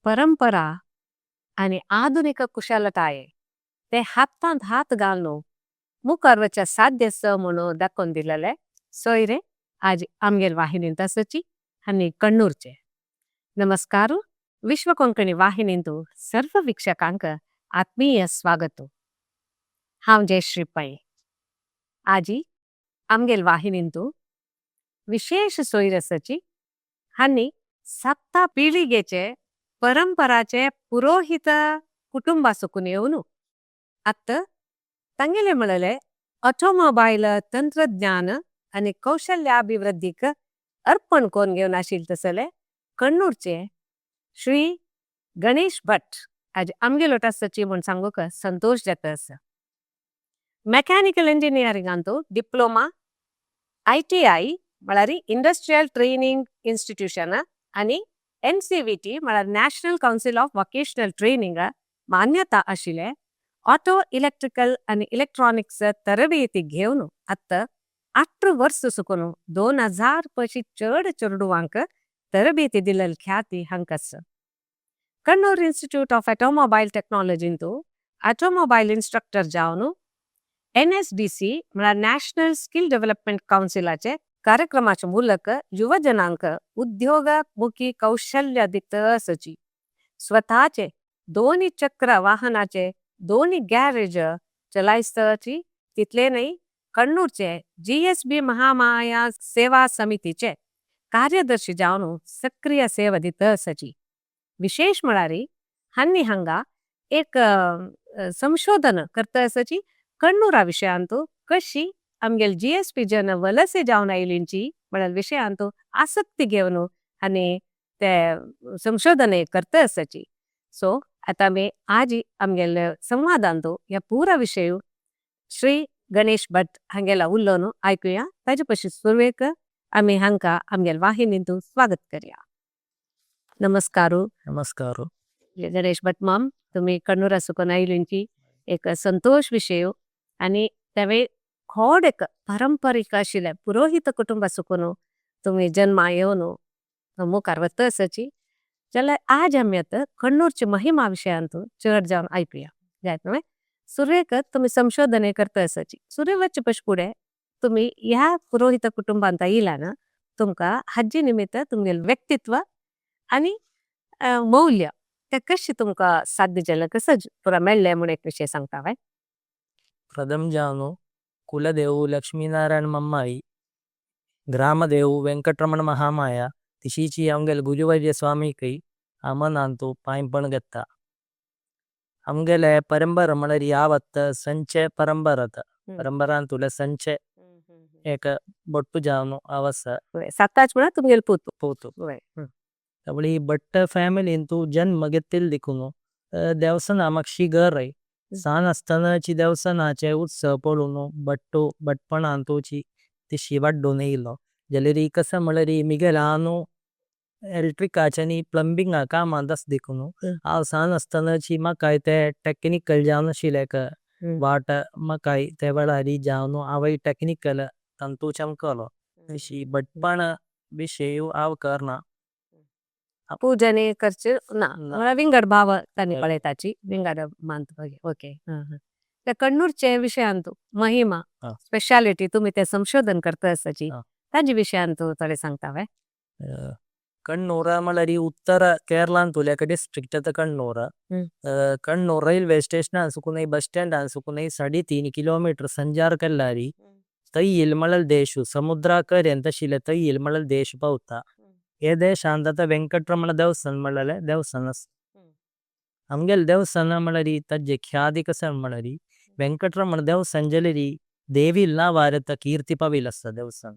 परंपरा आनी आधुनिक कुशलताय ते हातांत हात घालून मुखार वच्चा साध्य स म्हणून दाखोवन दिलेले सोयरे आज आमगेल वाहिनींत आसची आनी कण्णूरचे। नमस्कार, विश्व कोंकणी वाहिनींत सर्व वीक्षकांक आत्मीय स्वागत। हांव जयश्री पै। आजी आमगेल वाहिनींत विशेष सोयरे आसची आनी 7 पिळगेचे परंपराचे पुरोहित कुटुंबासुकून येवनु आत तंगेले म्हळले ऑटोमोबाईल तंत्रज्ञान आणि कौशल्याभिवृद्धीक अर्पण कोण घेऊन आशील तसले कण्णूरचे श्री गणेश भट आज आमगेल आसची म्हूण सांगूक संतोष जाता आसा। मेकॅनिकल इंजिनियरिंगांतु डिप्लोमा, ITI म्हळ्यार इंडस्ट्रियल ट्रेनिंग इन्स्टिट्यूशन आणि NCVT म्हळ्यार national council of vocational training मान्यता आशिले ऑटो इलेक्ट्रिकल आणि इलेक्ट्रॉनिक्स तरबेती घेऊन आत 8 वर्ष सुकून 2000 पशी चड चेडवांक तरबेती दिलेल ख्याती हांकास। कण्णूर इन्स्टिट्यूट ऑफ ऑटोमोबाईल टेक्नॉलॉजींतु ऑटोमोबाईल इन्स्ट्रक्टर जावन NSDC म्हळ्यार नॅशनल स्किल डेव्हलपमेंट काउन्सिलाचे कार्यक्रमाचे मूलक युवजनांक उद्योगमुखी कौशल्य दित आसची। स्वतःचे 2 चक्र वाहनाचे 2 गॅरेज चलायची तितले नाही कण्णूरचे GSB Mahamaya सेवा समितीचे कार्यदर्शी जावन सक्रिय सेवा दित आसची। विशेष म्हळ्यार हांनी हांगा एक संशोधन करता आसची कण्णूरा विषयांतु कशी आमगेल GSP जन वलसे जावन आयिल्लींची म्हळ्यार विषयांतु आसक्ती घेवन आनी ते संशोधन करता आसची। सो आता आमी आज आमगेल संवादांतु ह्या पुरा विशय श्री गणेश भट हांगेला उलोवन आयकुया। ताजे पशी सुरवेक आमी हांका आमगेल वाहिनींतु स्वागत करया। नमस्कार। नमस्कार। गणेश भट माम, तुम्ही कण्णूरा सुकून आयिल्लींची एक संतोष विशय आनी तेवे खोड एक पारंपरीक आशिल्ले पुरोहित कुटुंबा सुकून तुम्ही जन्मा येवन मुखार वता आसची। जाल्यार आज आमी आतां कण्णूरची महिमा विशयांतु चड जावन आयकुया। जायत न्हय? सुरवेक तुमी संशोधन करता आसची। सुरवेचे पश फुडें तुमी ह्या पुरोहित कुटुंबांत आयला ना, तुमकां हाजी निमित्त तुमगेलें व्यक्तित्व आनी मौल्य ते कशें तुमकां साध्य जालें, कसो पुरा मेळ्ळें म्हूण एक विशय सांगता हांवें। प्रथम जावनु कुलदेव लक्ष्मीनारायण मम्माई, ग्रामदेव वेंकटरमण महामाया, तिशीची आमगेल गुरुवर्य स्वामी कई अमनांतु पाइंपण गत्ता। आमगेले परंपरा म्हळ्यार यावत् संचे परंपरात। परंपरांतुले संचे एक बट्टु जावनु अवस। साताच म्हळ्यार तुमगेल पुतु। पुतु। तबली बट्ट फॅमिलींतु जन्म घेतिल दिकुनु देवसनामक्षी घर आहे। सान असतानाची देवसनाचे उत्सव पळोवनु बट्टु बटपणांतुची तिशी वाड्डू नेइलो। जलेरी कसं म्हळ्यारी मिगेल आनु एलेक्ट्रिकाचेनी प्लंबिंगा कामांतस दिकुनु। आव सान असतानाची मकाई ते टेक्निकल जावनु शिलेक वाट मकाई ते वळारी जावनु आवई टेक्निकल तंतु चमकलो। तिशी बटपण विषय आव करना। पूजने करचे ना, मला विंगड भाव तानी पळयताची, विंगड मानत बघे, ओके। त्या कण्णूरचे विषयांतु महिमा, स्पेशालिटी तुम्ही ते संशोधन करता आसाची, ताजी विषयांतु थोडे सांगता वे? कण्णूर म्हळ्यारी उत्तर केरळांतुले एक डिस्ट्रिक्ट आता कण्णूर। कण्णूर रेल्वे स्टेशन आसुकुनई, बस स्टँड आसुकुनई, 3.5 किलोमीटर संचार कल्लारी। तैयल मळल देशु, समुद्रा करें तशिले तैयल मळल देशु पावता। ये देशांत आता वेंकटरमण देवसन मळले देवसनस। अमगेल देवसन मळरी तज्जे ख्याति कसन मळरी, वेंकटरमण देवसन जलेरी देवी लावारत कीर्ति पविलस देवसन।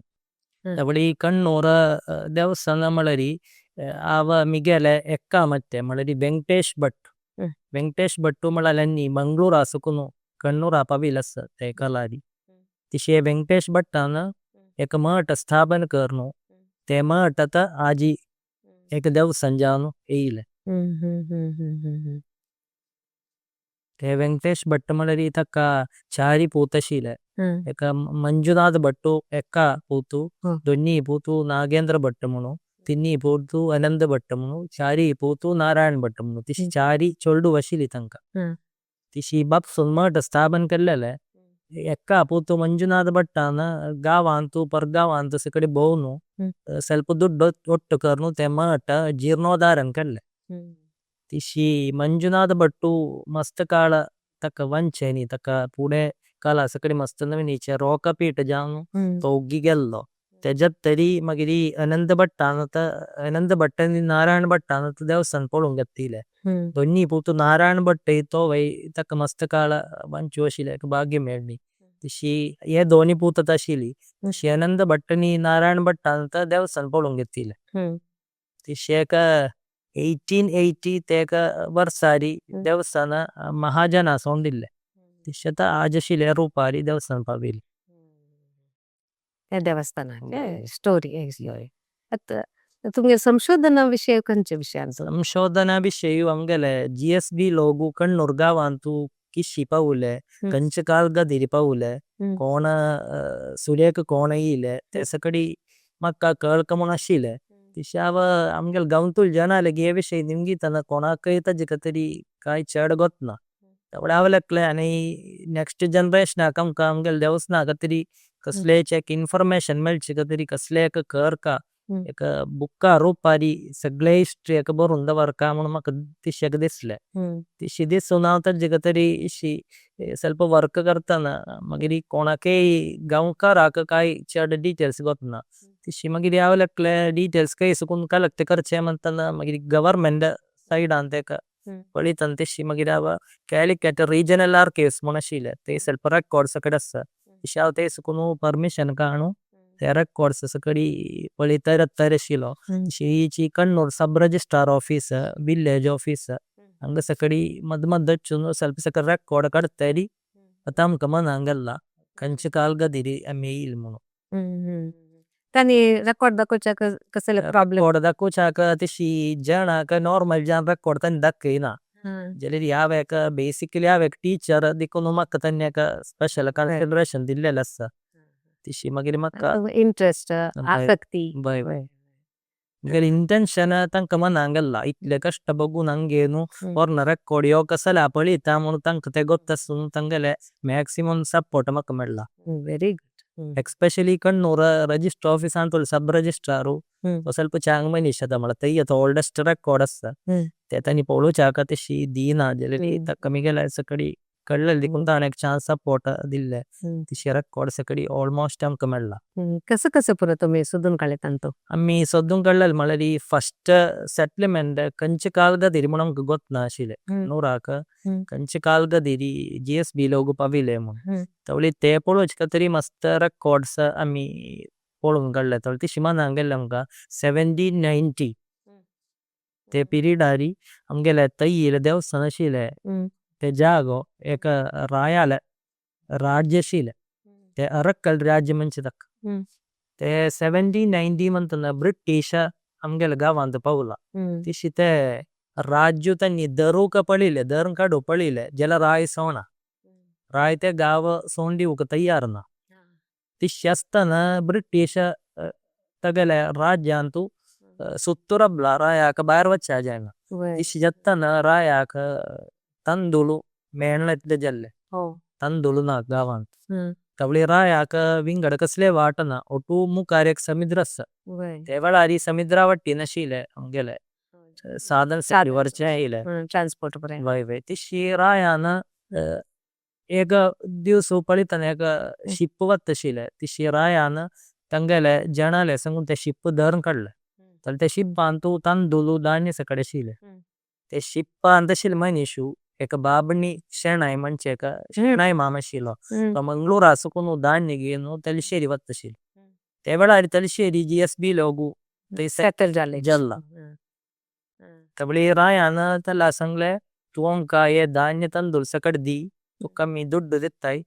तबली कण्णूर देवसन मळरी आव मिगेले एक्का मत्ते मळरी वेंकटेश भट। वेंकटेश भट्टु मळलन्नी मंगलूर आसुकुनु कण्णूर पविलस ते कलारी। तिशे वेंकटेश भट्टान एक मठ स्थापन करनु, ते मठ अत आजी एक देवसन जानु एile। ते वेंकटेश भट्ट मळरी तक चारी पूतशीले। एक मंजुनाथ भट्टु एक्का पूतु, दोन्नी पूतु नागेंद्र भट्ट मणु। तिन्ही पोतू अनंद भट्ट मनु चारी पोतू नारायण भट्ट मनु तिशी चारी चोल्डू वशिली तंका। तिशी बापसून मठ स्थापन करलेले एक्का पोतू मंजुनाथ भट्टान गावांतु पर्गावांतु सेकडे बोनु सल्प दुड्ड ओट्टु करनु ते मठ जीर्णोदारन करले। तिशी मंजुनाथ भट्टु मस्त काल तक वंचेनी तक पुडे काल सेकडे मस्त नविनीचे रोक पीट जानु तोगी गेल्लो। ते जत्तरी मगिरी अनंद भट्टान अनंद भट्टान नारायण भट्टान देवसन पोलुंग गत्तीले। दोन्नी पोतू नारायण भट्टे तो वै तक मस्त काल वंचु वशिले एक भाग्य मेलनी। तिशी ये दोन्नी पूत तशीली तिशी अनंद भट्टानी नारायण भट्टान देवसन पोलुंग गत्तीले। तिशी एक तेक वर्सारी देवसन महाजना सोन्दिल्ले। तिशी अत आजशीले रूपारी देवसन पाविले। देवस्तान स्टोरी। तुंगे संशोधन विषय कंचे विषय अन्सु? संशोधन विषय अम्गेले ग्स्ब लोगु कण्णूर् गावान्तु किशि पावुले, कञ्च काल्गदिरि पावुले, कोण सुरेक कोण इले, तेसकडि मक्क कल्कमुन अशिले। तिशी आव अम्गेले गौन्तुल् जनाले गे विषय निम्गीतन कोणाकैत जिकतरि काई छाद गोत्न। तबडे आवलेक्ले अने नेक्स्त् जनरतिओन् अकम् अम्गेले देवस्न अगतिरि कसलेच एक इन्फोर्मतिओन् मेल् चिकतरि कसलेक करक, एक बुक रूपारी सगले हिस्तोर्य एक बोरुन्द वर्क अमुन मक्क तिशी अग दिसले। तिशी दिसु नावत जिकतरि इशी सल्प वोर्क करतन, मगिरि कोणाकै गौन्कर अक काई छाद देतैल्स् गोत्न। तिशी मगिरि आवलेक्ले देतैल्स् कै सुकुन् कलक्ते करचे अमन्तन, मगिरि गोवेर्न्मेन्त् सिदे अन्तेक पलितन् तिशी मगिरि आव चलिचुत् रेगिओनल् अर्चिवेस् मुनशिले, ते सल्प रेचोर्द्स् अकडस। तिशी आव ते सुकुनु पेर्मिस्सिओन् कानु, ते रेचोर्द्स् सकदि पलितैर तैरशिलो। तिशी इchi Kannur sub registrar office, village office, अंग सकदि मद् मद् दच्छुनु सल्प सक रेचोर्द् अकद् तैरि, अतम् कमन् अन्गल्ल, कञ्च काल्गदिरि अमे इल्मुनु। तनि रेचोर्द् दको चक कसले प्रोब्लेम्? रेचोर्द् दको चक तिशी जन अक नोर्मल् जन रेचोर्द् तनि दक्के इन। जलिरि आवेक बसिचल्ल्य् आवेक तेअछेर् दिकुनु मक्क तनि अक स्पेचिअल् चोन्सिदेरतिओन् दिल्ले लस्स। तिशी मगिरि मक्क। इन्तेरेस्त्, आसक्ति। भये भये। मगिरि इन्तेन्तिओन् तन्क मन् अन्गल्ल, इत्ले कश्त बगुन् अन्गेनु, ओर्न रेचोर्द् यो कसल पलित अमुनु तन्क ते गोत्तसुनु तन्गले मक्सिमुम् सुप्पोर्त् मक्क मेद्ल। Very good. Especially Kannur register office अन्तोल् सुब् रेगिस्त्ररो, वसल्प छन्ग् Manish Tamal, तैय तो ओल्देस्त् रेचोर्द् अस्स। ते तनि पोलो छक तिशी दीन जलिरि तक्क मिगेल सकदि कल्लल् दिकुन् तनेक् छन्चे सुप्पोर्त् दिल्ले। तिशी रेचोर्द् सकदि अल्मोस्त् अम्क मेद्ल। कस कस पुर तुमि सुदुन् कले तन्तो? अम्मि सुदुन् कल्लल् मलरि फिर्स्त् सेत्त्लेमेन्त् कञ्च काल्गदिरि मुनन्ग् गोत्न अशिले। नोरक कञ्च काल्गदिरि ग्स्ब् लोगो पविले मुन्। तौलि ते पोलो छकतरि मस्त रेचोर्द्स् अम्मि पोलोन् कल्ल। तौलि तिशी मनन्गल् अम्क 1790। ते पेरिओद् अरि अम्गेल तैयेल देव्सन अशिले। ते जगो एक रयल राज्य अशिले। ते अरक्कल् राज्य मन्छिदक्। ते 1790 मन्तन भ्रितिश् अम्गेल गवन्त पौल। तिशी ते राज्यो तन्नि दरुक पलिले, दरुन्कडु पलिले, जल राय सोन। राय ते गव सोन्दि उक तैयरन। तिशी अस्तन भ्रितिश् तगेल राज्यन्तु सुत्तुरब्ल रायक बैर्वच्छ अजयन। तिशी जत्तन रायक तन्दुलु मेनलेत्ले जल्ले। तन्दुलु न गवन्त। तौलि रायक विन्गद कसले वातन, ओतु मुकरेक् समिद्रस। ते वलरि समिद्रवत्ति नशिले अम्गेल। साधन् सेल्लिवर्छे हिले। त्रन्स्पोर्त्। तिशी रायन एग दिवसु पलितन एग शिप्पवत्त शिले। तिशी रायन तन्गेले जनले सन्गुन्ते शिप्प दरुन्कडले। तौलि ते शिप्पन्तु तन्दुलु दान्यसकदे शिले। ते शिप्पन्त शिले मनिशु एक बबनि शेनै मन्छेक, शेनै मम शिलो। तो मन्ग्लुरसु कुनु दान्यगेनु तलिशेरि वत्त शिले। ते वलरि तलिशेरि ग्स्ब् लोगु सेत्त्ले जल्ल। तौलि रायन तल सन्ग्ले तुअन्क ये दान्य तन्दुलु सकद्दि, तुकमि दुद्दु दितै।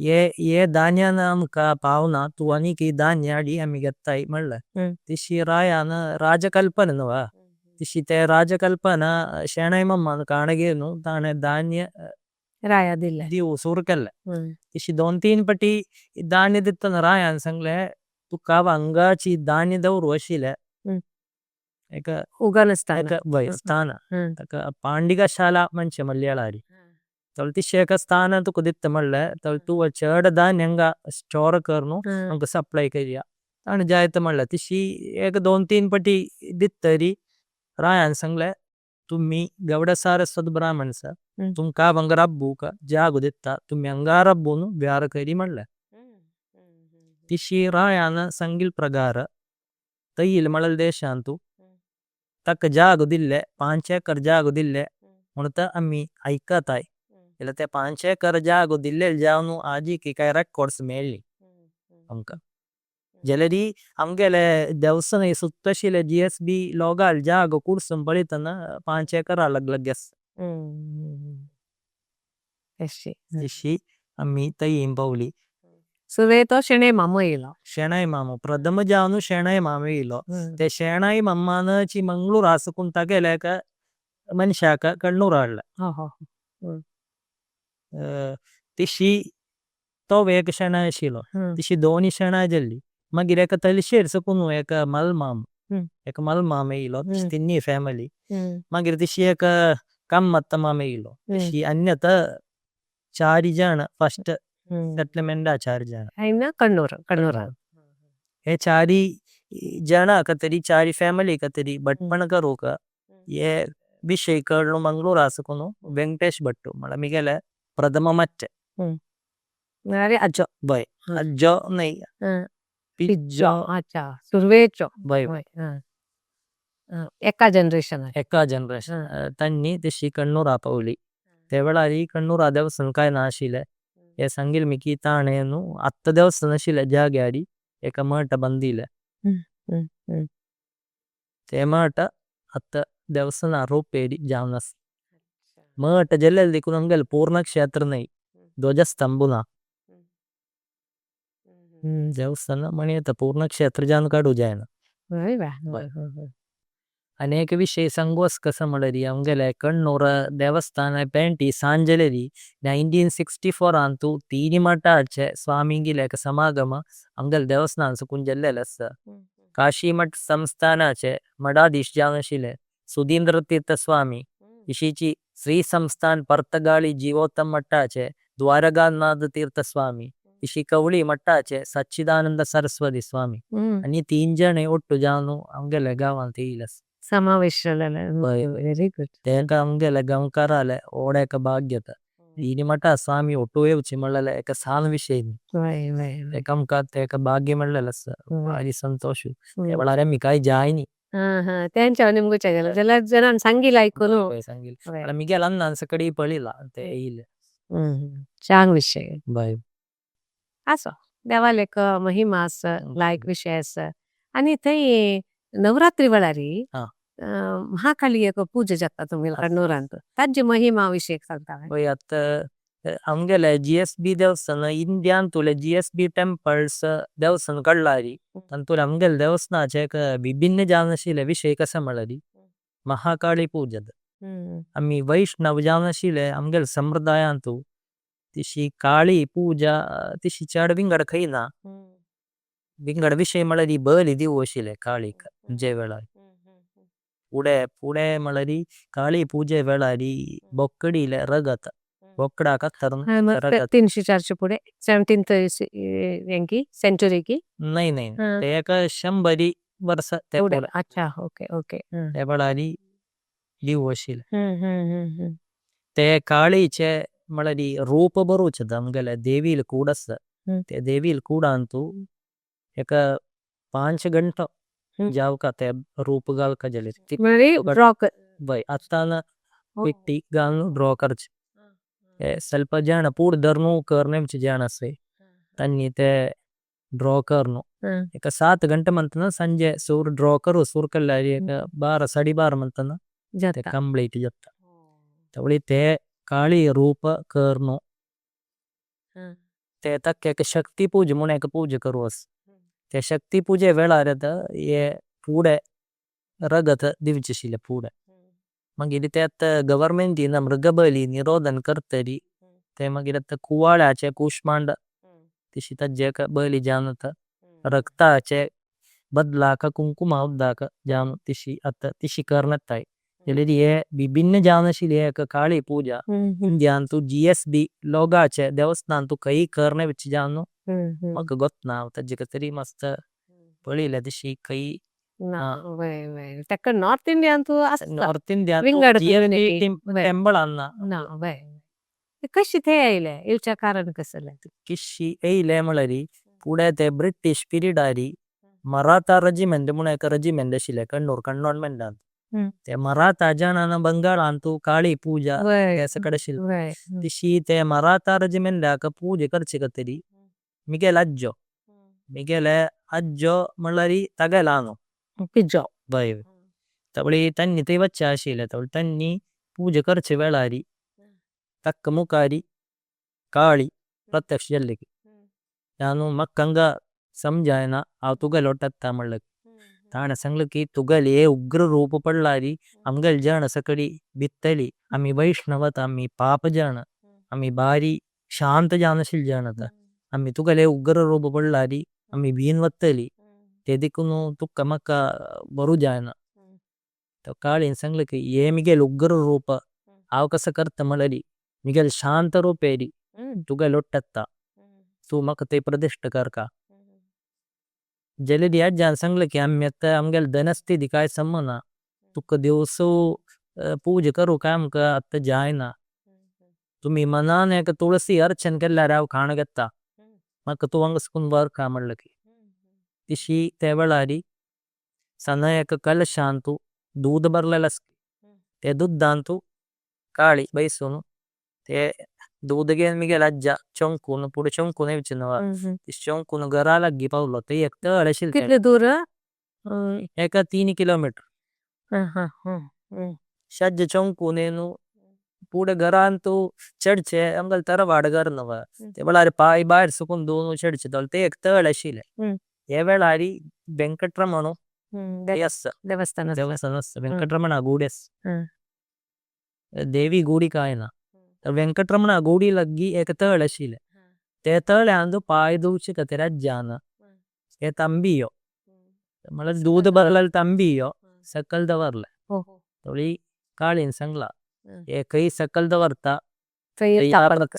ये दान्यन अम्क पौन तुअनिकि दान्य अदि अमिगतै मल्ल। तिशी रायन राजकल्पनन वा। तिशी ते राजकल्पन शेनै मम कानगेनु ताने दान्य राय दिल्ल। दिवु सुर्कल्ल। तिशी दोन् तीन् पति दान्य दित्तन रायन सन्ग्ले तुकव अन्गाचि दान्य दव्रु अशिले। एक उगम स्थान. एक वय स्थान पांडिका शाला मंचे मल्यालारी तोल तिश्य एक स्थान तुकु दित्त मल्ले तोल तुव छेद धान्यंग स्टोरे करनु अंक सप्प्ल्य് करिया तान जायते मल्ले तिश्य एक 2-3 पटी दित्तरी रायान संगले तुम्मी गवड सारस्वत ब्राह्मन्स तुम् का बंग रब्बु का जागु दित्त तुम्मी अंग रब्बुनु ब्यार करि मल्ले। तिश्य रायान संगिल प्रगार तैयिल मलल् देशान्तु तक जागु दिल्ले 5 एकर जागु दिल्ले उनत अम्मी ऐक तै इलते 5 एकर जागु दिल्ले जानु आजी की कै रेकोर्ड्स मेलि। अंक जलेरी अंगेले देवसने सुत्तशिले gsb लोगाल जागु कुर्सुम् बलितन 5 एकर अलग् लग्गेस्। तिश्य अम्मी तैयिम् बौलि। सुवेतो शेने मम इलो। शेने मम प्रधम जानु शेने मम इलो। ते शेने मम न ची मंगलु रासकुन् तकेलेक मनिशक कल्नुराल। तिश्य तो वेक शेने शिलो। तिश्य दोनी शेने जल्ली। मगिरेक तलिशेर सकुनु एक मल् मम। एक मल् मम इलो। तिश्य तिन्नी फमिल्य्। मगिरे तिश्य एक कम्मत्त मम इलो। तिश्य अन्यत 4 जान फिर्स्त् सेत्त्लेमेन्त 4 जान। ऐन कन्नुर कन्नुर। ये 4 जान कतरी 4 फमिल्य् कतरी बत्पन करोक। ये विशय करनु मंगलु रासकुनु वेन्ग्तेश् बत्तु। मला मिगेले प्रधम मच्चे। नारे अज्जो। बै अज्जो नै। पिज्जो। अच्छा सुर्वेचो। बै। एका जनरेशन। एका जनरेशन। तन्नी तिश्य कन्नुर आपवलि। तेवलारी कन्नुर आदेव संकाय नाशिले। ये संगिल मिकी ताने नु अत्त देव सनशिले जाग्यारी। एका मत बंदीले। ते मत अत्त देव सनारोपेरी जानस। मत जलेल दिकुरंगल पूर्णक क्षेत्र नहीं। दोजस्तंबुना। देव सन मनेत पूर्णक क्षेत्र जान काडू जाएना। अनेक विशय संगोस कसमलरी अंगेले कन्नुर देवस्थान पेंटी सांजलेरी 1964 अंतु तीनी मताचे स्वामिंगिलेक समागम अंगेल देवस्थान सुकुंजलेलस। काशी मत संस्थानाचे मदादिश जानशिले सुदींद्र तीर्थ स्वामी इशीची स्री संस्थान पर्तगाली जीवोत्तम मताचे द्वारगानाद तीर्थ स्वामी इशी कवली मताचे सच्चिदानंद सरस्वती स्वामी। अनि तीन जने उट्टु जानु अंगेले गावान तीलस। समावेशनले। Very good. तेंका अंगेले गांव कराले ओड़े का भाग्यता। तीनी मता स्वामी उट्टु एवची मल्लाले एक सान विशेनी। एकम का तेंका भाग्य मल्लालस। आजी संतोषु। एवलारे मिकाई जाएनी। हाँ तेंचा निम्गु चाहिए। जला जनान संगी लाइक करो। संगी। मिकेल अन्नान सकड़ी पलीला। चांग विशे। आसो देवाल एक महिमा आस लाइक विशे आस। अनि तै नवरात्रि वलारी महाकाली एक पूजा जाता तुम्हें कन्नुरांत। तज्ज महिमा विशे सकता है। अंगेले gsb देवसन इंडियान तुले gsb temples देवसन कल्लारी। तंतुले अंगेले देवसना चेक विबिन्न जानशीले विशे कसमलरी। महाकाली पूजा। अम्मी वैश्णव जानशीले अंगेले सम्रदायांतु। तिशी काली पूजा तिशी चाड़ विंगड खाईना। विंगड विशे मलरी बलि दिवोशीले काली पूजे वलारी। उडे पुडे मलरी काली पूजे वलारी बोकडीले रगत। बोकडा कत्थरन रगत। 300-400 पुडे 17th century की? नहीं नहीं। ते एक 100 वर्ष ते पुडे। अच्छा ओके ओके। ते वलारी दिवोशीले। ते काली चे मलरी रूप बरूचद अंगेले देवील कूडस। ते देवील कूडांतु एक 5 गंट जाओ का ते रूप गाल का जले। मलरी ड्रॉ कर। भाई अत्तान पिट्टी गाल ड्रॉ करच। सल्प जाना पूर दर्नू करने में जाना से। तन्नी ते ड्रॉ करनू। एक 7 गंट मंतना संजे सूर ड्रॉ करो सूर कर लारी एक 12 12:30 मंतना। ते कम्प्लीट जाता। तबली ते काली रूप करनू। ते तक एक शक्ति पूज मुने एक पूज करोस। ते शक्ति पूजे वेला रहता ये पूरे रगत दिवचशीले पूरे। मगिरी ते अत गवर्मेंटी न मृगबली निरोधन करते री। ते मगिरी अत कुवालाचे कुष्मांड। तिशी तज्जे का बली जानता। रक्ताचे। बदलाक कुंकुमा उद्दाक जानु तिशी अत तिशी करनत्ताई। जलेरी ये बिबिन्न जानु शिले एक काली पूजा इंडियान्तु ഗ്സ്ബ് ലോഗാഛേ ദേവസ്നാന്തു കൈ കര്നേ വിഛ് ജാനു മക്ക ഗോത്ന തജ്ജികതരി മസ്ത പലില തിശി കൈ। തക്ക നോര്ഥ് ഇന്ദിഅന്തു അസ്ത നോര്ഥ് ഇന്ദിഅന്തു ഗ്സ്ബ് തേമ്പ്ലേ അന്ന। കശി ഥേ ഐലേ ഇല്ഛ കരന കസല। കിശി ഐലേ മലരി പുദേ തേ ബ്രിതിശ് പിരിദരി മരഥ രേഗിമേന്ത് മുനേക രേഗിമേന്ത് ശിലേ കന്നൂര് കന്നോന്മേന്ത്। തേ മരഥ ജനന ബന്ഗലന്തു കാലി പൂജ കേസകദ ശിലേ। തിശി തേ മരഥ രേഗിമേന്ത് അക പൂജ കര്ഛികതരി മിഗേല് അജ്ജോ। മിഗേലേ അജ്ജോ മലരി തഗേലനു। പിജോ। ബൈവേ। തബലി തന്നി തേവച്ഛ ശിലേ തബലി തന്നി പൂജ കര്ഛിവേലരി തക്ക മുകരി കാലി പ്രത്യക്ശ് ജല്ലികി। ജാനു മക്കന്ഗ സമ്ജയന അവ തുഗലോത്തത്ത മല്ലകി। താന സന്ഗ്ലകി തുഗലേ ഉഗ്ര രൂപ പദ്ലാരി അമ്ഗല് ജാന സകലി ബിത്തലി അമി വൈശ്നവത അമി പാപ ജാന അമി ബാരി ശാന്ത ജാന ശില് ജാനത അമി തുഗലേ ഉഗ്ര രൂപ പദ്ലാരി അമി ബീന്വത്തലി തേദികുനു തുക്ക മക്ക ബരു ജാന। കാലി സന്ഗ്ലകി യേ മിഗേല് ഉഗ്ര രൂപ അവകസ കര്ത മല്ലരി മിഗേല് ശാന്ത രൂപേരി തുഗലോത്തത്ത തു മക്കതേ പ്രദിശ്ത കര്ക। ജലിദി അജ്ജാന സന്ഗ്ലകി അമി അത്ത അമ്ഗല് ദനസ്തി ദികായ സമ്മന തുക്ക ദേവസു പൂജ കരു കാമക അത്ത ജായന। തുമി മനാനേക തുളസി അര്ഛന് കേല്ലര അവ കാനഗത്ത മക്ക തുവന്ഗസ്കുന് വര്ക മല്ലകി। തിശി തേവലരി സനയക കലശാന്തു ദൂദ ബര്ലലസ്കി തേ ദുദ്ദാന്തു കാലി ബൈസുനു തേ ദൂദഗേന് മിഗേല് അജ്ജ ഛോന്കുനു പുദ ഛോന്കുനു ഏവിഛിനവ തിശി ഛോന്കുനു ഗരലഗി പൌലോ തേ ഏക്ത അലശില്। കിത്ല ദൂര? ഏക 3 കിലോമേതേര്। ശജ്ജ ഛോന്കുനേനു പുദ ഗരാന്തു ഛദ്ഛേ അമ്ഗല് തരവാദ ഗരനവ തേവലരി പായി ബൈര് സുകുന് ദൂനു ഛദ്ഛേ തേ ഏക്ത അലശിലേ। തേവലരി വേന്കത്രമനു ദേവസ്തന വേന്കത്രമന ഗൂദേസ് ദേവി ഗൂദി കായന വേന്കത്രമന ഗൂദി ലഗ്ഗി ഏകത അലശിലേ। തേ തേവലരി പായി ദൂഛി കതേര ജാന ഏ തമ്ബിയോ ദൂദ ബര്ലല് തമ്ബിയോ സകല് ദവര്ല തോലി കാലിന് സന്ഗ്ല ഏ കൈ സകല് ദവര്ത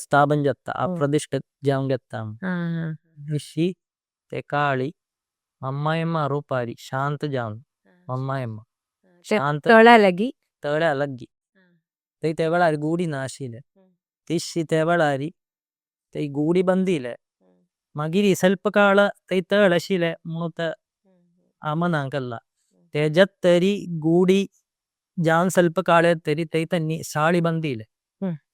സ്തബന്ജത്ത അപ്രദിശ്ത ജന്ഗത്ത നിശി തേ കാലി അമ്മയമ്മ രൂപരി ശാന്ത ജാന അമ്മയമ്മ തേവലരി തേവലരി തേ തേവലരി ഗൂദി നാശിലേ തിശി തേവലരി തേ ഗൂദി ബന്ദിലേ മഗിരി സല്പകാല തേ തേവലശിലേ മുനത അമനന്കല്ല തേ ജത്തരി ഗൂദി ജാന സല്പകാല തേരി തേ തന്നി സാലി ബന്ദിലേ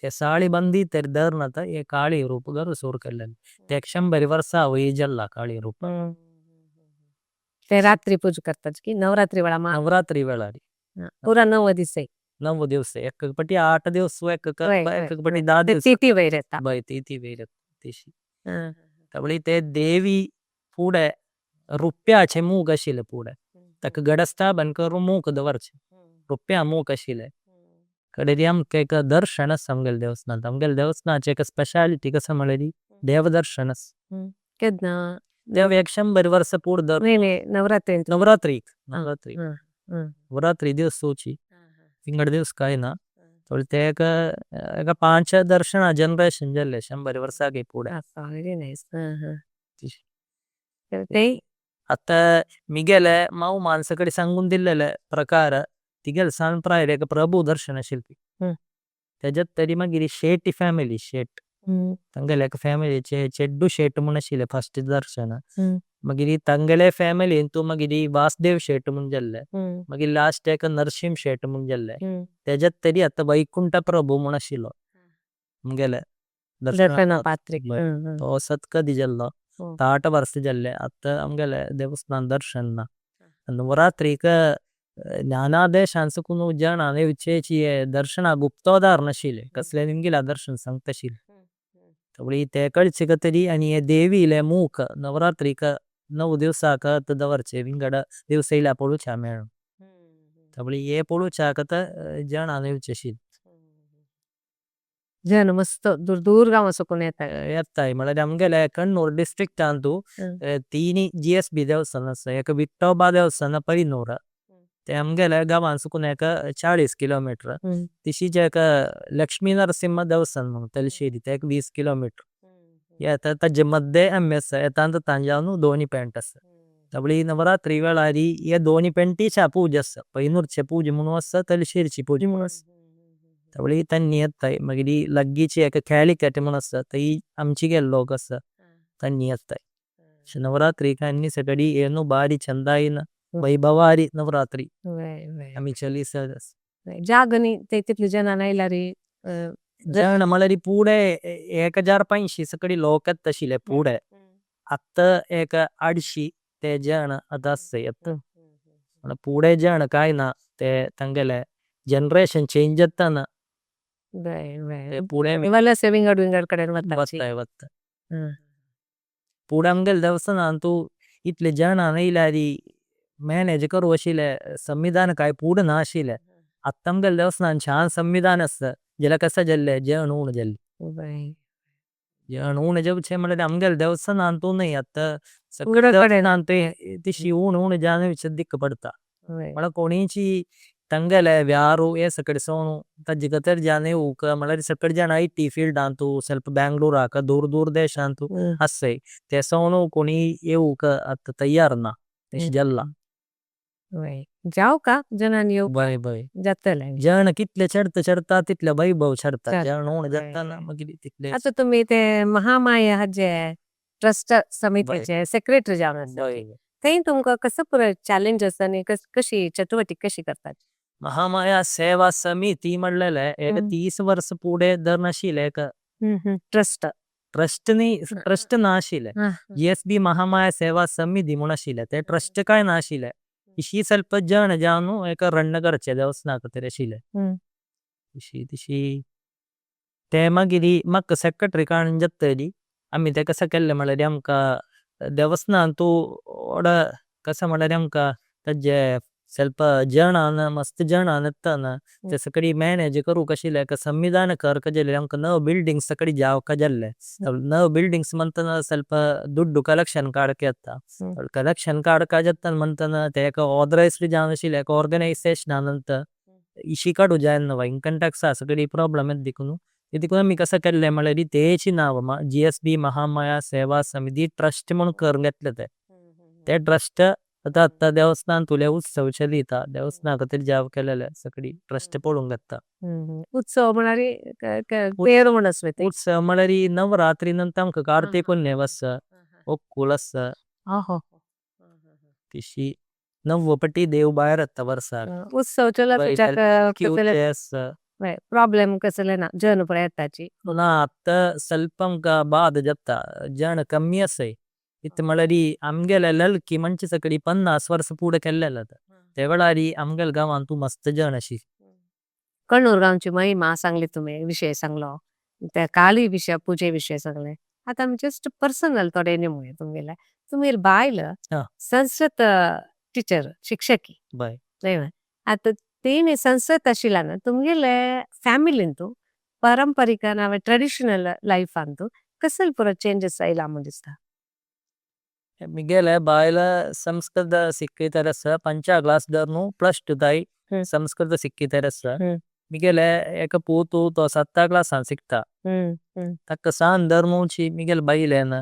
തേ സാലി ബന്ദി തേരി ദര്നത ഏ കാലി രൂപഗര സൂര്കല്ലന് തേ അക്ഷംബരി വർഷ വേജല്ല കാലി രൂപ। തേ രാത്രി പൂജ കര്തജ് കി നവരാത്രി വല മാ നവരാത്രി വല പുര 9 ദിവസ 9 ദിവസ ഏക പട്ടി 8 ദിവസ ഏക പട്ടി 10 ദിവസ തീതി വൈരത ബൈ തീതി വൈരത തിശി തബലി തേ ദേവി പൂടെ റുപ്യ ഛെ മൂകശിലെ പൂടെ തക ഗഡസ്താ ബൻകരു മൂക ദവർഛ റുപ്യ മൂകശിലെ കഡരിയം കേക ദർശന സംഗൽ ദേവസ്ന തംഗൽ ദേവസ്ന ചേക speciality കസമലരി ദേവദർശനസ് കെദ്ന Deva യക്ഷംബരി Varsha poor there നേ നവരാത്രി നവരാത്രി നവരാത്രി നവരാത്രി ദിവಸ സൂചി തിങ്കട ദിവസ കായന തോൽ തേക ഏക 5 ദർശന ജനറേഷൻ ജല്ലേ ശംബരി വർഷ കെ പൂടെ വെരി നൈസ് അത്ത മിഗലെ മാഉ മാനസകടി സംഗുന്ദില്ലലെ പ്രകാര തിഗൽ സാൻപ്രായരേക പ്രഭു ദർശന ശില്പി തജത് തരിമഗിരി ഷേട്ടി ഫാമിലി ഷേട്ട് തംഗലേക ഫാമിലി ചെഡ്ഡു ഷേട്ട് മുനശിലെ ഫസ്റ്റ് ദർശന മഗിരി തംഗലേ ഫാമിലി എന്തു മഗിരി വാസുദേവ് ഷേട്ട് മുഞ്ചല്ലേ മഗിരി ലാസ്റ്റ് ഏക നരസിംഹ ഷേട്ട് മുഞ്ചല്ലേ തജത് തരി അത്ത വൈകുണ്ഠ പ്രഭു മുനശിലോ മുഗലെ ദർശന പാത്രിക തോ സത്കദി ജല്ലോ താಟ വർഷ ജല്ലേ അത്ത അംഗലെ ദേവസ്നാന ദർശന നവരാത്രിക ജ്ഞാനാദേശാൻസുകുന്നു ജാനാനെ വിച്ചേച്ചിയെ ദർശന ഗുപ്തോദാർണശീലെ കസ്ലെ നിങ്കില ദർശന സംക്തശീല തവളി തേക്കൾ ചികത്തരി അനിയ ദേവിയിലെ മൂക്ക് നവരാത്രിക 9 ദിവസാക തദവർച്ചെ വിങ്കട ദിവസയില പൊളുച്ചാമേണം തവളി ഏ പൊളുച്ചാകത്ത ജാനാനെ വിച്ചേശീൽ। जन मस्त दूर दूर गांव सुकून येता. येताय म्हळ्यार आमगेले कण्णूर डिस्ट्रिक्ट अंतु 3 GSB देवस्थान असा, एक विठोबा देवस्थान पय्नूर ते आमगेले गांव सुकून एक 40 किलोमीटर। तिशीच एक लक्ष्मी नरसिंह देवस्थान तलशेरी ते एक 20 किलोमीटर। येता तज्जे मध्य आमी असा, येता अंत तांजावनु दोनी पेंट असा। तबली नवरात्रि वेळारी ये दोनी पेंटीचा पूजा असा, पय्नूरचे पूजा मुनू असा, तलशेरीची पूजा मुनू असा। तबली तन्नी येताय, मगिरी लग्गीची एक कॅलिकट मुनू असा, तै आमची गेल लोक असा, तन्नी येताय। नवरात्रि कान्नी सगडी येनु बारी चंदायिन, वैभवारी नवरात्रि। आमी चली सहज। जागनी ते तितली जना नायलारी? जाण मलरी पूडे 1500 सगडी लोक अत्तशिले पूडे। अत्त एक 250 ते जाण अदासे अत्त। पूडे जाण कायना ते तंगेले जनरेशन चेंज अत्त न। पूडे वल्ला सेविंगड विंगड कडेन वत्ता। पूडे अम्गेल देवसन अंतु इतले जाण नायलारी मनेज करू अशिले संविधान काई पूडे ना अशिले। अत्त अम्गेल देवसन अंचान संविधान अस्त। जला कस जल्ले जाण ऊन जल्ले। जाण ऊन जब छे मलरी अम्गेल देवसन अंतु नहीं अत्त। तिशी ऊन ऊन जाने विच दिक्क पड़ता। मल कोनी ची तंगेले व्यारू ये सकड़ सोनू। तज्जिकतर जाने ऊक मलरी सकड़ जाना इत्ती फील्ड अंतु सेल्प बेंगलूर आका दूर दूर देश अंतु हस्से। ते सोनू कोनी ये ऊक अत्त तैयार ना। तिशी जल्ला। जाओ का जनानियों जान कितले चड़ता चड़ता तितले वैभव चड़ता। जान ऊन जत्ता ना मगिरी तितले। अत्त तुम्ही ते महामाय हज्जे ट्रस्ट समिति चे सेक्रेटरी जाओ ना। तें तुमका कसं पुरा चैलेंज असा कशी चटुवटी कशी करतात? महामाय सेवा समिति मल्लेले एक 30 वर्ष पूरे दरनशील एक ट्रस्ट ट्रस्ट नहीं ट्रस्ट नाशील है। GSB Mahamaya सेवा समिति मुनाशील है। ते ट्रस्ट काई नाशील है। इसी सल्प जान जानू एक रन्न करचे देवस्ना कतेरे शील है। इसी तिशी ते मगिरी मक्क सेक्रेटरी कान जत्तेरी अम्मी ते कसा केल्ले मल्लेले अम्का देवस्ना अंतु ओड़ा कसा मल्लेले अम्का तज्जे सल्प जान मस्त जान अत्ता ना ते सकड़ी मेनेज करू कशील है। संविधान कर कजेले अम्का नव बिल्डिंग्स सकड़ी जाओ कजेले नव बिल्डिंग्स मंतना सल्प दुड्डु कलेक्शन कार्ड किया कलेक्शन कार्ड कजेत्तन मंतना ते एक ऑडरेस्टरी जान शील है। एक ऑर्गनाइसेशन आनंत इशी काडू जान नवा इंकम टैक्स सकड़ी प्रॉब्लम है दिखनू इतिकुन अम्मी कसा केल्ले मल्लेले तेची नावमा GSB Mahamaya सेवा समिति ट्रस्ट मुन करने ते ते ट्रस्ट अता देवस्नान तुले उत्सव चलीता देवस्नान कतेर जाओ केल्ले सकड़ी ट्रस्ट पोडुंगत्ता। उत्सव मनारी पेरो मनस्वेते। उत्सव मनारी नवरात्रि नंतम ककारते को नेवस ओक्कुलस तिशी नववपटी देव बायरत्त वर्सा। उत्सव चला प्रॉब्लम कसले ना जन प्रयत्ताची। ना अत्त सल्पम का बाद जत्ता जन कम्मी असे इत मलरी अम्गेल ललकी मंच सकड़ी 50 वर्स पूरे केल्ले लता। तेवलारी अम्गेल गावांतु मस्त जन अशी। कण्णूर गावांची महिमा सांगली तुम्ही विषय सांगलो ते काली विषय पूजे विषय सांगले। आता मी जस्ट पर्सनल तोड़े नहीं मुझे तुम्हें तुम्हें बायल संस्कृत टीचर शिक्षकी नहीं आता तेने संस्कृत अशिलाना तुम्हें ले फैमिली इंतु परंपरिका नावे ट्रेडिशनल लाइफ अंतु कसल पूरा चेंजेस आईला मुझे। मिगेले बायल संस्कृत सिक्की तरस पंचा ग्लास दरनू प्लस 2 संस्कृत सिक्की तरस मिगेले एक पूतू तो 7 ग्लास सिक्ता। तक सान दरनू ची मिगेले बायलेन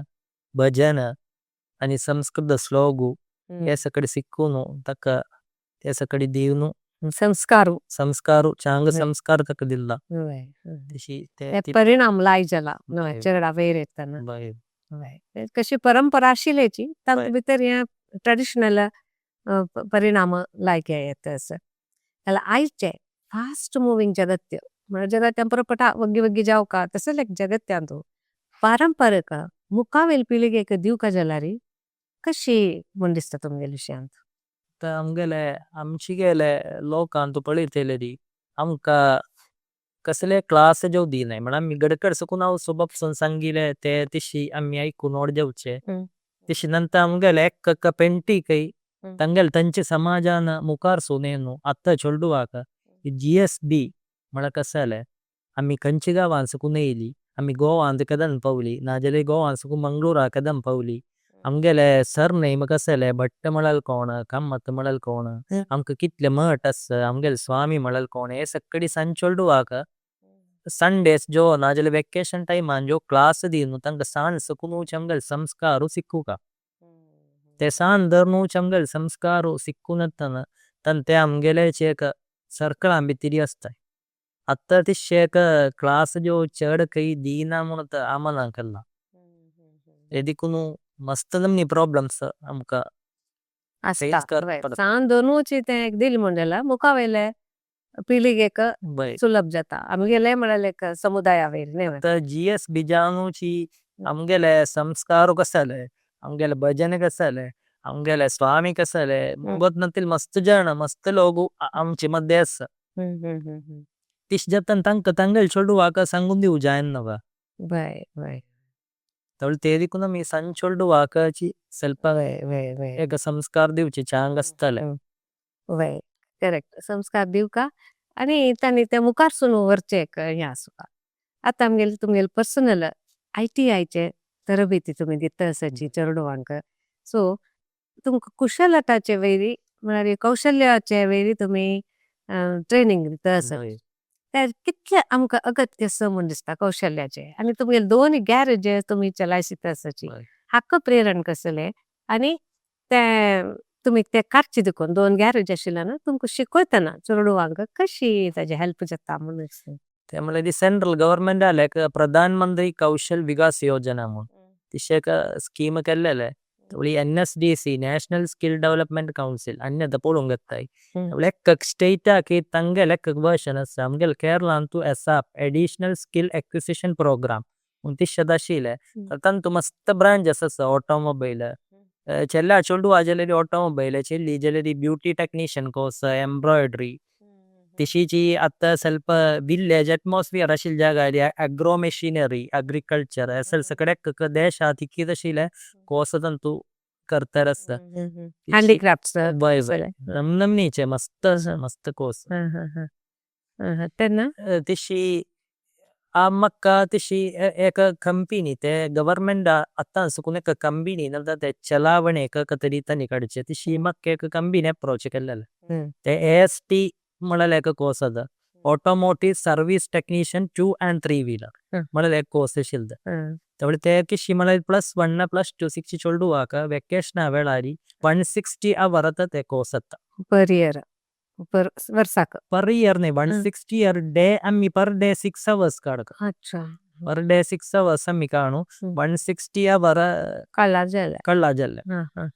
भजन अनि संस्कृत स्लोगु ये सकड़ी सिक्कूनु तक ये सकड़ी दीवनु संस्कारु संस्कारु चांग संस्कार तक दिल्ला। परिणाम लाई जला चरड़ा वेरेतन कशी परंपरा अशिलेची तक बितर ये ट्रेडिशनल परिणाम लाई गये थे। आईचे fast moving Jagtial Jagtial umpire पटा वग्गी वग्गी जाओ का तसले जगत्य अंतु परंपरिका मुकावेल पीलिगे के दीव का जलारी कशी मुंडिस्त तुमगे लिश्यांत। अम्गेले अम्चिगेले लोकांतु पली थेलेरी अम्का कसले क्लास जो दीने मना मिगडकर सुकुनाव सुबप संगीले ते तिशी अम्मी आई कुनोड जाउचे। तिशी नंता अम्गेले एक कक पेंटी कही तंगेल तंचे समाजान मुकार सुनेनु अत्ता चोल्डु आका GSB मना कसले। अमी खंची गावां सुकून येयली, अमी गोवां कदन पावली, नाजले गोवां सुकून मंगलूरा कदन पावली। अम्गेले सरनमे कसले, भट्ट मलल कोण, कम्मत मलल कोण, अम्क कितले मठ अस, अम्गेले स्वामी मलल कोण, ये सkkadi संचोल्डु वाक। सुन्दय्स् जो नाजले वचतिओन् तिमे आन् जो क्लास दीनु, तन्ग सान् सुकुनु छम्गेले संस्कारु सिक्कु का। ते सान् दर्नु छम्गेले संस्कारु सिक्कु नतन, तन् ते अम्गेले छेक सर्कल अम्बि तिरि अस्तै। अत्त तिस्येक क्लास जो छद् कै दीन मुनत अमन कल्ल। एदि कुनु मस्तदम्नि प्रोब्लेम्स् अम्क। अस्त, सान् दर्नु छेते एक् दिल् मुन्देल, मुकवेले पिलिगेक सुलब् जत। अम्गेले मललेक समुदय वेरे। अत्त G S बिजानु छि अम्गेले संस्कारु कसले, अम्गेले भजन कसले, अम्गेले स्वामी कसले, मुगत्नतिल् मस्त जन, मस्त लोगु अम्चि मधेस। तिस् जतन् तन्क तन्गेल् छोदु वाक सन्गुन्दि उजयन् नव। भै, भै। तोल् तेदि कुन मि सन् छोदु वाक छि सल्प एक संस्कार दिव् छि छान्गस्तले। भै, चोर्रेच्त्। संस्कार दिव् का। अनि तनि ते मुकर्सुनु वर्चेक् यासुक। अत्त अम्गेले तुन्गेले पेर्सोनल् इति चे तरबिति तुमि दित्त असचि छोदु वान्क। सो, तुन्ग् कुशलत चे वेरि, मनरि कौशल्य चे वेरि तुमि त्रैनिन्ग् दित्त असचि। तैर् कित्ल अम्क अगत्य समुन्दिस्त कौशल्य चे। अनि तुन्गेले दोनि गरगे तुमि छलैसित असचि। हक प्रेरन् कसले। अनि तुमि ते कर्चि दुकोन्, दोनि गरगे असिलन, तुन्ग् कुशिकोइतन छोदु वान्क कशि तजे हेल्प् जत अमुनिस्त। ते अमले दि चेन्त्रल् गोवेर्न्मेन्त् अलेक् प्रधन् मन्त्रि कौशल् विकस् योजन अमुन्। तिशेक स्छेमे कल्लेले। उलि NSDC, national skill development council, अन्य दपोलुन्गत् तै। उलि एक् स्तेत के तन्गेल् एक् वेर्सिओन् अस, अम्गेल् Kerala अन्तो ASAP, additional skill acquisition programme. उन्तिशदशिले। तन्तु मस्त ब्रन्छेस् अस, औतोमोबिले। छेल्ल छोदु अजलेरि औतोमोबिले, छेल्लि जलेरि बेऔत्य् तेछ्निचिअन् चोउर्से, एम्ब्रोइदेर्य्। तिशिचि अत्त सल्प विल्लगे अत्मोस्फेरे असिल् जगरि, अग्रो मछिनेर्य्, अग्रिचुल्तुरे, असल् सकदेक् देश तिकिदशिले कोस तन्तु कर्तरस। हन्दिच्रफ्त्स्। नम्नम्नि चे, मस्त, मस्त कोस। तेन? तिशि अमक्क तिशि एक चोम्पन्य् ते, गोवेर्न्मेन्त् अत्तन्सुकुन् एक चोम्पन्य्, नल्द ते छलवने एक कतरित निकदिचे। तिशि अमक्क एक चोम्पन्य् अप्प्रोअछ् कल्लेले। ते अस्त् मलल् एक कोस द। Automotive service technician 2 and 3 wheeler. मलल् एक कोस शिल्द। ते किशि मलल् +1 +2 60 छोदु वक, वचतिओन् अवेलरि, 160 अवरत ते कोसत। Per year. Per Warsak. Per year ने, 160 अर् दय्, अमि पेर् दय् 6 होउर्स् कदक। अच्छा। पेर् दय् 6 होउर्स् अमि कनु, 160 अवर। कल्ल जले। कल्ल जले।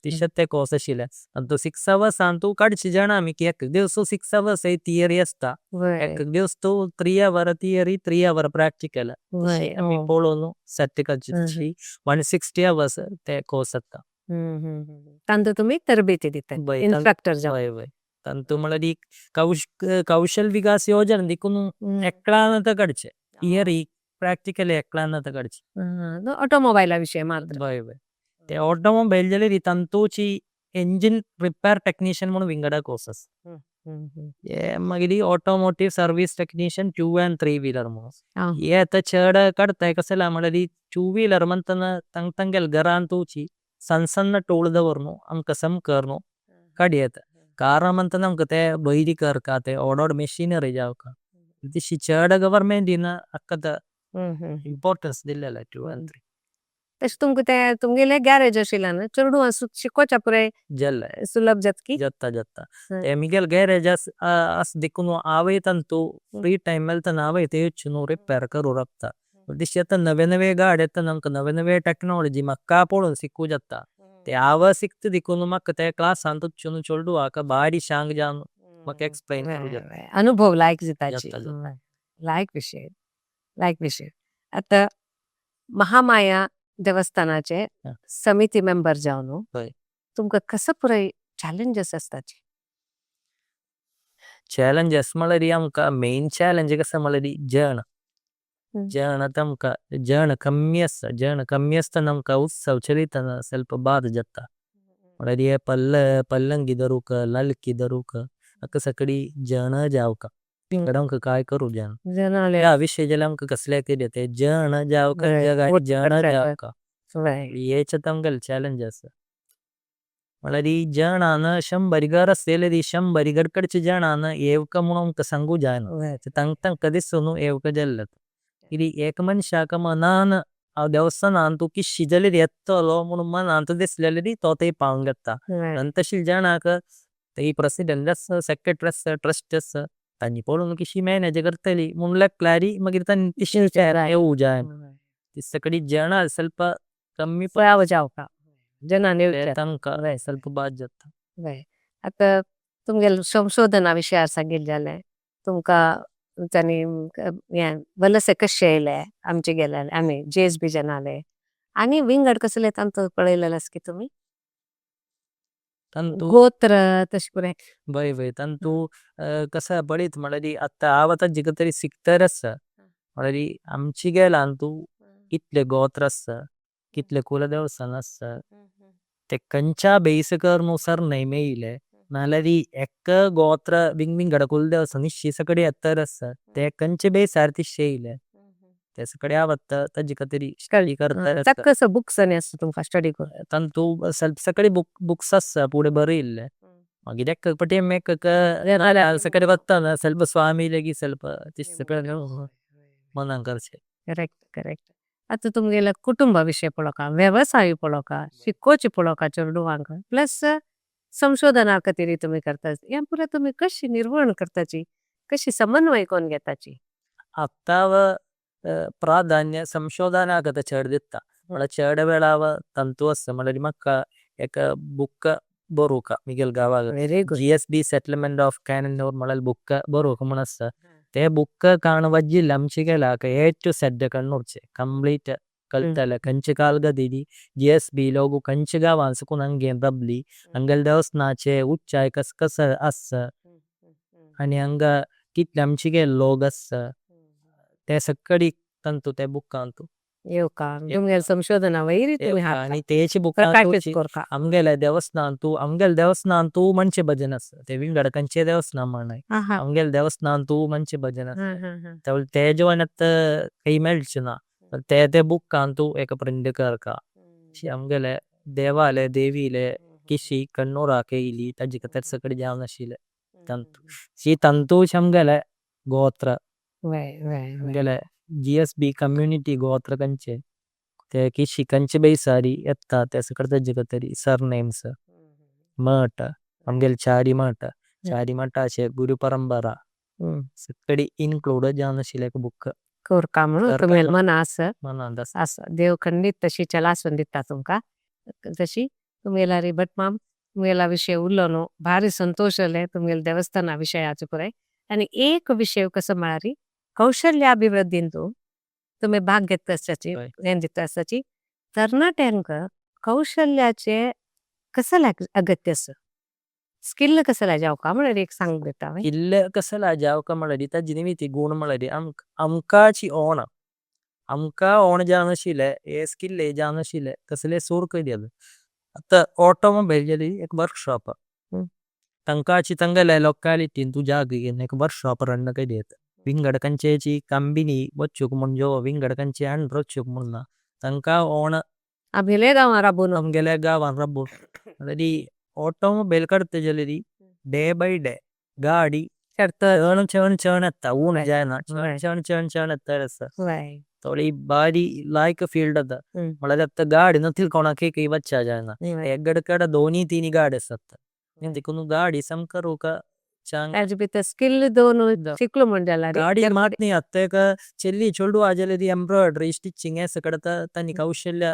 तिशते कोस शिल। अन्तु 6 होउर्स् अन्तु कदिचि जन अमि कि एक् दिव्सु 6 होउर्स् ए थेओर्य् अस्त। एक् दिव्सु 3 होउर् थेओर्य्, 3 होउर् प्रच्तिचल्। अमि पोलोनु सेत् कदिचि। 160 होउर्स् ते कोसत। तन्तु तुमि तर्बेति दित। इन्स्त्रुच्तोर् जने। तन्तु मलदि कौशल् विकस् योजन दिकुनु एक्लनत कदिचि। थेओर्य्, प्रच्तिचल् एक्लनत कदिचि। औतोमोबिले अविशय मद्र। ते औतोमोबिले जले दि तन्तु छि एन्गिने रेपैर् तेछ्निचिअन् मनु विन्गद कोसस्। ये मगिदि औतोमोतिवे सेर्विचे तेछ्निचिअन् 2 अन्द् 3 व्हीलेर् मनु। ये अत छद कद्त एकसेल मलदि 2 व्हीलेर् मन्तन तन्ग् तन्गेल् गरन्तु छि सन्सन्न तोल् दवर्नु, अम्क सम्कर्नु, कदियत। कार मन्तन अम्क ते बैरि कर्कते, ओर्देर् मछिनेर्य् जव्क। तिशि छद गोवेर्न्मेन्त् दिन अक्कत इम्पोर्तन्चे दिल्ल 2 अन्द् 3। तश तुन्ग् ते तुन्गेले गरगे अशिलन, छोदु असु छिको छपुरे सुलभ् जत्कि। जत्त जत्त। ते मिगेल् गरगे अस् दिकुनु आवे तन्तु, फ्री तिमे मेल्तन् आवे ते छुनु रेपैर् करु रक्त। तिशि अत नवे नवे गादे अत नन्क नवे नवे तेछ्नोलोग्य् मक्क पोलोन् सिक्कु जत्त। ते आव सिक्तु दिकुनु मक्क ते क्लस्स् अन्तु छुनु छोदु अक बहरि शन्ग् जनु मक्क एक्स्प्लैन् करु जत्त। अनुभव् लिके जित छि। लिके विशय। लिके विशय। अत महामय देवस्थान चे समिति मेम्बेर् जनु। तुन्ग कस पुरै छल्लेन्गेस् अस्त छि? छल्लेन्गेस् मलदि अम्क मैन् छल्लेन्गे कस मलदि जन। जन तम्क, जन कम्यस, जन कम्यस त नम्क उत्सव् छलितन सल्प बद् जत्त। मलदि ये पल्ल, पल्लन्गि दरुक, लल्कि दरुक, अक सकदि जन जव्क। आमकां काय करू जाण जनाले या विषय जाल्यार आमकां कसले कितें ते जण जावका जग जण जावका येच तंगल चैलेंज आसा। म्हळ्यार जणान 100 घर आसलेली 100 गडकडचे जणान एवका म्हणून आमकां सांगू जायना तंग तंग कदिसून एवका जाल्ले कितें एक मनशाक मनान देवसानान तूं किशी जालेली येतलो म्हणून मनान तूं दिसलेली तो ते पावंक घेता। तशील जणाक ते प्रेसिडेंट आसा, सेक्रेटरी आसा, ट्रस्ट आसा, तांनी पळोवन किशी मॅनेज करतली म्हणून लागल्यारी मगीर तांनी तिशी येवू जायना। तिसकडी जणां स्वल्प कमी जावका तंका स्वल्प बाद जाता। आता तुमगेल संशोधना विषयार सांगिल जाले तुमका तांनी वलसे कशे येले आमचे गेले आमी जेएसबी जनाले आणि विंगड कसले तांतो पळयलेलास की तुम्ही तंतु गोत्र तश पुरे बाय बाय तंतु कसा बळीत म्हळ्यारी आता आवता जिगतरी सिक्तर असा म्हळ्यारी आमची गेला अंतु कितले गोत्र असा कितले कुलदेवसान असा ते कंचा बेसकर नुसार नाही मेले नाल्यारी एक गोत्र विंग विंगड कुलदेवसान निश्ची सकडी अत्तर असा ते कंचे बेसार तिशे इले ते सकडी आवता ता जिगतरी स्टडी करता। तक बुक्स आणि असा तुमका स्टडी कर तंतु सकडी बुक्स असा पुरे बरे इले मगिर एक पटी मेक सकडी बत्ता ना स्वल्प स्वामी लेगी स्वल्प तिशे मनांकरचे। करेक्ट करेक्ट आता तुमगेला कुटुंब विषय पळोका, व्यवसाय पळोका, शिकोची पळोका चेडवांक प्लस संशोधना खातीर तुम्ही करता या पुरा तुम्ही कशी निर्वहण करताची कशी समन्वय कोण घेताची। आता प्राधान्य संशोधना कथा चढ देता मला चढ वेळाव तंतु असा मला मक्का एक बुक बरोका मिगेल गावाग GSB settlement of Cannanore मला बुक बरोका म्हणसा ते बुक काण वज्जी लंची गेला का ए टू Z कण्णूरचे कंप्लीट कल्तले कंचे कालगा दिली जीएसबी लोगो कंचे गावांस कोण अंगेन रबली अंगल देवस्नाचे उच्चाय कस कस असा आणि अंगा कितले आमची गेल लोग असा ते सक्कडी तंतु ते बुक अंतु येवका तुमगेल संशोधना वैरी तुम्ही आणि तेची बुक अंगेल देवस्नांतु अंगेल देवस्नांतु मंचे भजन असा ते विंगड कंचे देवस्ना म्हणाय अंगेल देवस्नांतु मंचे भजन असा ते जेवणात काही मेळचे ना ते ते बुक अंतु एक प्रिंट करका अंगेल देवाले देवीले किशी कण्णूरा केली ताजी कथर सकडी जावना शीले तंतु शी तंतु अंगेल गोत्र अंगेल जीएसबी कम्युनिटी गोत्र कंचे ते किशी कंचे बेसारी एत्ता ते सकडी ताजी कथरी सरनेम्स मठ अंगेल चारी मठ चारी मठाचे गुरु परंपरा सकडी इन्क्लूड जावना शीले एक बुक करका म्हणून तुमगेल मन आसा आसा देव खंडित तशी चलासून दिता तुमका तशी तुमगेला रे भटमाम तुमगेला विषय उरलो न्हू भारी संतोष जाले तुमगेल देवस्थाना विषयाचो पुराय आणि एक विषय कसो म्हळ्यार कौशल्याभिवृद्धीन तुम्ही भाग घेतला आसताची हें दिता आसताची तरणाट्यांक कौशल्याचे कसं अगत्य आसा स्किल कसं जावका म्हळ्यार एक सांग दिता। स्किल कसं जावका म्हळ्यार ताजी निमित्त गुण म्हळ्यार आमकाची ओण आमका ओण जावनाशिल्ले हे स्किल जावनाशिल्ले कसले सूर करीत आता ऑटोमोबाईल जाली एक वर्कशॉप तंकाची तंगले लोकालिटी तू जाग एक वर्कशॉप रन करीत विंगड कंचेची कंपनी वच्चूक म्हणजे विंगड कंचे अंडर वच्चूक म्हणून तंका ओण आमगेले गांवां राबून आमगेले गांवां राबून म्हळ्यार ऑटोमोबाईल करते जाली डे बाय डे गाडी चण चण चण येता ऊन जायना चण चण चण येता आसा थोडी बारी लायक फील्ड आता म्हळ्यार आता गाडी नथील कोणाक काही वच्चा जायना एक गडकड दोन्ही तिन्ही गाडी आसता देखून गाडी समकरू का स्किल दोन शिकलो म्हण जाला गाडी मात न्ही आतां एक चेल्ली चेडू आजेले ती एम्ब्रॉयडरी स्टिचिंग हे सगळं तांणी कौशल्य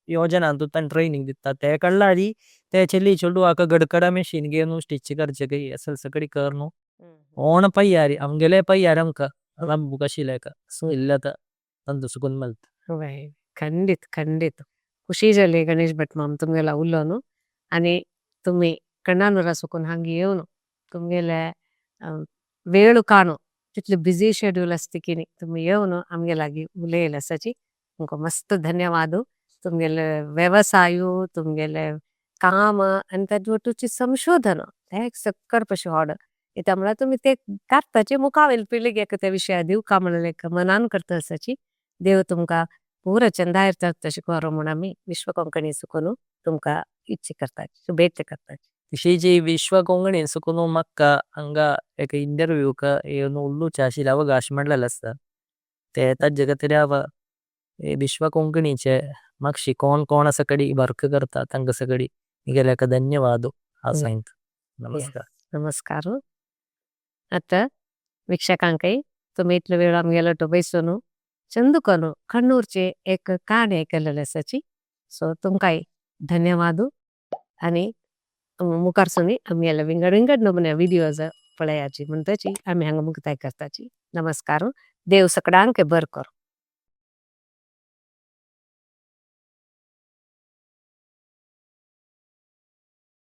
योजना तांणी ट्रेनिंग दिता ते कडला ते चेल्ली चेडू आका गडकडा मशीन घेवन स्टिच करचे काही असल सगळी कर न्हू ओण पय्यारी आमगेले पय्यारी आमकां राबूंक आशिल्लें एका स्किल आतां तंतु सुकून मेळटा। खंडित खंडित खुशी जाली गणेश भट माम तुमगेला उरलो न्हू आनी तुमी कण्णानुरा सुकून हांगा येवन तुमगेले वेळ काणू तितले बिजी शेड्यूल आसता की न्ही तुमी येवन आमगे लागीं उलयले आसाची तुमकां मस्त धन्यवाद। तुमगेले वेवसायू तुमगेले काम आनी ताजे वटूची संशोधन हें एक सक्कर पशे ऑर्डर। त्यामुळे तुमी ते काडताचे मुखावेल पिळगेक त्या विशया दिवका म्हणले मनान करता आसाची। देव तुमका पुरा चंदायर तशी करो म्हूण आमी विश्व कोंकणी सुकून तुमका इच्छा करता, शुभेच्छा करता। विशेषी विश्व कोंकणी सुकून मक्का अंगा एक इंटरव्यू का उल्लू चाशी अवकाश मंडल असा। ते तज्जगतरियाव विश्व कोंकणी चे मक्षी कोण कोण सकड़ी वर्क करता तंग सकड़ी निगेलेक धन्यवादो। नमस्कार। नमस्कार। अत वीक्षकांकाई तुम्ही इतलो वेळ आमगेलो तो बैसोनु चंदुकनु कण्णूरचे एक कहाणी केलेले आसाची। सो तुमकाई धन्यवादो आणि मुखार सुनी आमगेले विंगड विंगड नमुने व्हिडियोज पळयाची म्हणताची आमी हांगा मुक्ताय करताची। नमस्कार। देव सकडांके बर करो।